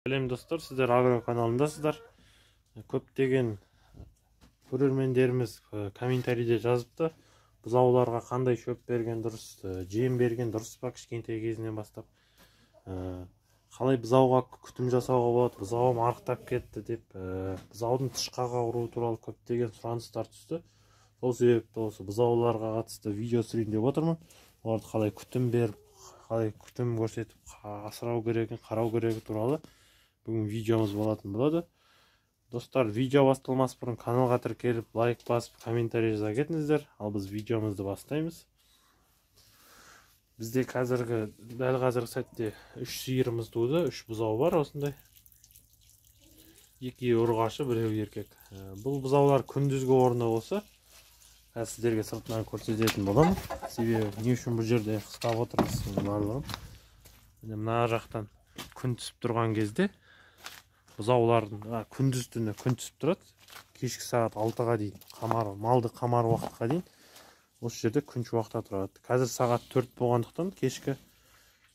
Сәлем, достар, сіздер Агро каналындасыздар. Көптеген көрермендеріміз комментарийде жазыпты: бұзауларға қандай шөп берген дұрыс, жем берген дұрыс па кішкентай кезінен бастап, қалай бұзауға күтім жасауға болады, бұзауым арықтап кетті деп, бұзаудың тышқақ ауруы туралы көптеген сұраныстар түсті. Сол себепті осы бұзауларға қатысты видео түсірейін деп отырмын. Оларды қалай күтім беріп, қалай күтім көрсетіп асырау керегін, қарау керегі туралы бүгін видеомыз болатын болады. Достар, видео басталмас бұрын каналға тіркеліп, лайк басып, комментарий жаза кетіңіздер. Ал біз видеомызды бастаймыз. Бізде дәл қазіргі сәтте үш сиырымыз туды, үш бұзау бар осындай. Екеуі ұрғашы, біреуі еркек. Бұл бұзаулар күндізгі орны осы. Қазір сіздерге сыртынан көрсететін боламын. Себебі не үшін бұл жерде ұстап отырмыз соның барлығын. Міне, мына жақтан күн түсіп тұрған кезде бұзаулардың күндіз түні күн түсіп тұрады. Кешкі сағат 6-ға дейін, малды қамар уақытқа дейін осы жерде күн шуақта тұрады. Қазір сағат 4 болғандықтан кешкі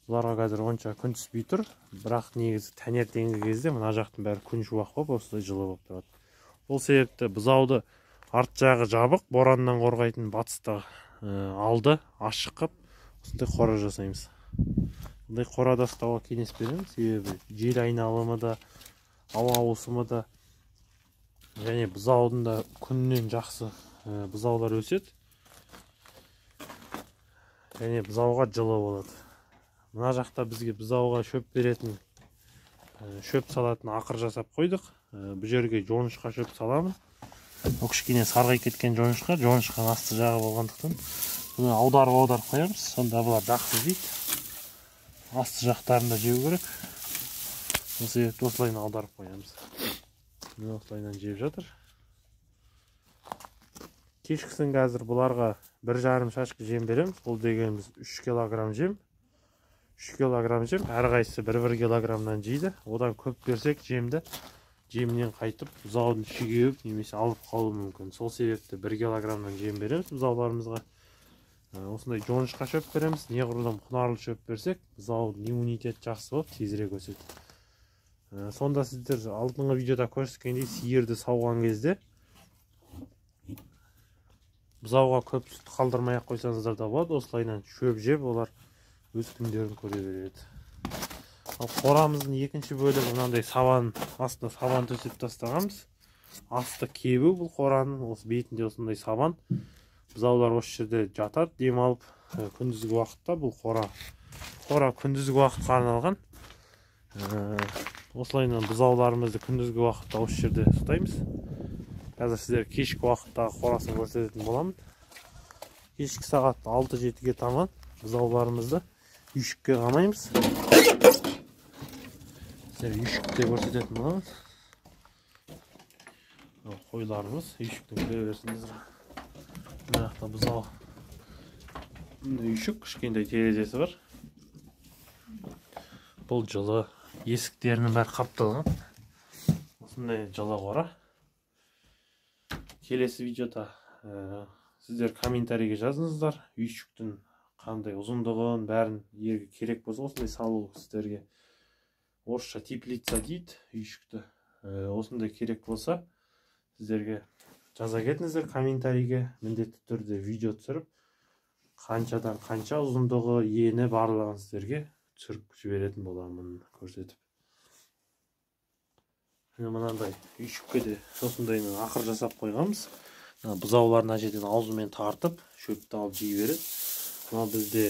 бұларға қазір онша күн түспей тұр. Бірақ негізі таңертеңгі кезде мына жақтың бәрі күн шуақ болып, осылай жылы болып тұрады. Сол себепті бұзауды арт жағы жабық, бораннан қорғайтын, батыста алды ашық қып осындай қора жасаймыз. Бұндай қорада ұстауға кеңес беремін, себебі жел айналымы да, ауа ауысымы да, және бұзаудың да күнінен жақсы бұзаулар өседі, және бұзауға жылы болады. Мына жақта бізге бұзауға шөп беретін, шөп салатын ақыр жасап қойдық. Бұл жерге жоңышқа шөп саламыз. Ол кішкене сарғайып кеткен жоңышқа, жоңышқаның асты жағы болғандықтан бұны аударып қоямыз, сонда бұлар жақсы жейді. Асты жақтарын да жеу керек. Сол себепті осылайынан аударып қоямыз. Міне, осылайынан жеп жатыр. Кешкісін қазір бұларға 1,5 шашка жем береміз. Бұл дегеніміз 3 килограмм жем. 3 килограмм жем, әрқайсысы 1-1 килограммнан жейді. Одан көп берсек жемді, жемнен қайтып бұзаудың іші кеуіп немесе алып қалуы мүмкін. Сол себепті 1 килограммнан жем береміз бұзауларымызға. Осындай жоңышқа шөп береміз. Неғұрлым құнарлы шөп берсек, бұзаудың иммунитеті жақсы болып, тезірек өседі. Сонда сіздер алдыңғы видеода көрсеткендей, сиырды сауған кезде бұзауға көп сүт қалдырмай ақ қойсаңыздар да болады. Осылайынан шөп жеп, олар өз күндерін көре береді. Ал қорамыздың екінші бөлігі мынандай сабан, астына сабан төсеп тастағанбыз. Асты кебу бұл қораның, осы бетінде осындай сабан. Бұзаулар осы жерде жатады, демалып, күндізгі уақытта бұл қора күндізгі уақытқа арналған. Осылайынан бұзауларымызды күндізгі уақытта осы жерде ұстаймыз. Қазір сіздер кешкі уақыттағы қорасын көрсететін боламын. Кешкі сағат 6-7-ге таман бұзауларымызды үйшікке қамаймыз. Сіздер үйшікте көрсететін боламыз. Қойларымыз үйшіктің кіре берсін. Мына жақта бұзау, үйшік, кішкентай терезесі бар. Бұл жылы, есіктерінің бәрі қапталған. Осындай жылы қора. Келесі видеода сіздер комментарийге жазыңыздар. Үйшіктің қандай ұзындығын, бәрін егер керек болса осындай салу сіздерге. Орысша теплица дейді үйшікті. Осындай керек болса сіздерге жаза кетіңіздер комментарийге. Міндетті түрде видео түсіріп, қаншадан қанша ұзындығы, ені барлығын сіздерге түсіріп жіберетін боламын, көрсетіп. Міне, мынандай үйшікке де осындайынан ақыр жасап қойғанбыз. Бұзаулар мына жерден аузымен тартып, шөпті алып жей береді. Мынау бізде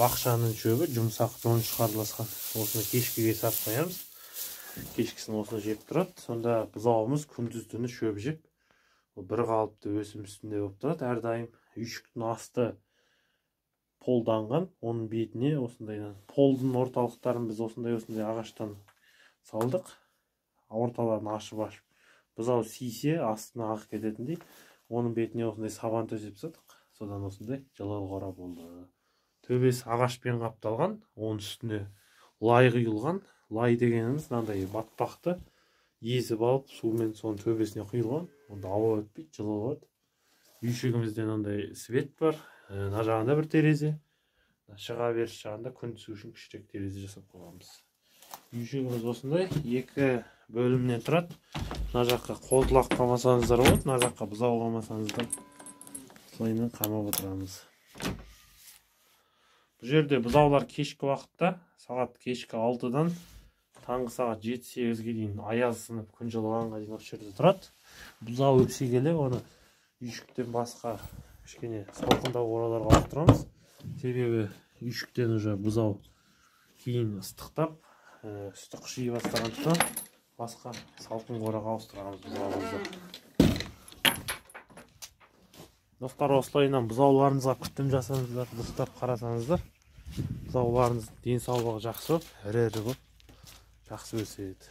бақшаның шөбі, жұмсақ жоңышқа араласқан. Осыны кешкіге сап қоямыз. Кешкісін осыны жеп тұрады. Сонда бұзауымыз күндіз түні шөп жеп, ол бір қалыпты өсім үстінде болып тұрады әрдайым. Үйшіктің асты полданған, оның бетіне осындайдан полдың орталықтарын біз осындай ағаштан салдық. Орталарын ашып-ашып, бұзау сисе астына ағып кететіндей, оның бетіне осындай сабан төсеп тастадық. Содан осындай жылы қора болды. Төбесі ағашпен қапталған, оның үстіне лай құйылған. Лай дегеніміз мынандай батпақты езіп алып сумен соның төбесіне құйылған. Онда ауа өтпейді, жылы болады. Үйшігімізде мынандай свет бар. Мына жағында бір терезе, шыға беріс жағында күн түсу үшін кішірек терезе жасап қойғанбыз. Үйшігіміз осындай 2 бөлімнен тұрады. Мына жаққа қозылақ қамасаңыздар болады, мына жаққа бұзау қамасаңыздар осылайынан қамап отырамыз. Бұл жерде бұзаулар кешкі уақытта сағат кешкі 6-дан таңғы сағат 7-8-ге дейін аяз сынып күн жылығанға дейін осы жерде тұрады. Бұзау өсе келе оны үйшіктен басқа кішкене салқындау қораларға ауыстырамыз. Себебі үйшіктен уже бұзау кейін ыстықтап, сүті қыши бастағандықтан басқа салқын қораға ауыстырамыз бұзауымызды. Достар, осылайынан бұзауларыңызға күтім жасаңыздар, дұрыстап қарасаңыздар, бұзауларыңыздың денсаулығы жақсы болып, ірі-ірі болып, жақсы өседі.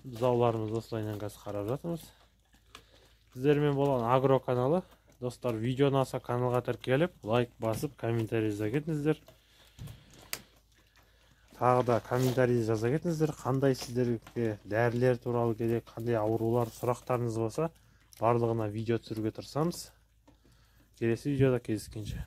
Бұзауларымызды осылайынан қазір қарап жатырмыз. Сіздермен болған Агро каналы. Достар, видео ұнаса каналға тіркеліп, лайк басып, комментарий жаза кетіңіздер. Тағы да комментарий жаза кетіңіздер. Қандай сіздерге дәрілер туралы керек, қандай аурулар, сұрақтарыңыз болса, барлығына видео түсіруге тырысамыз. Келесі видеода кездескенше.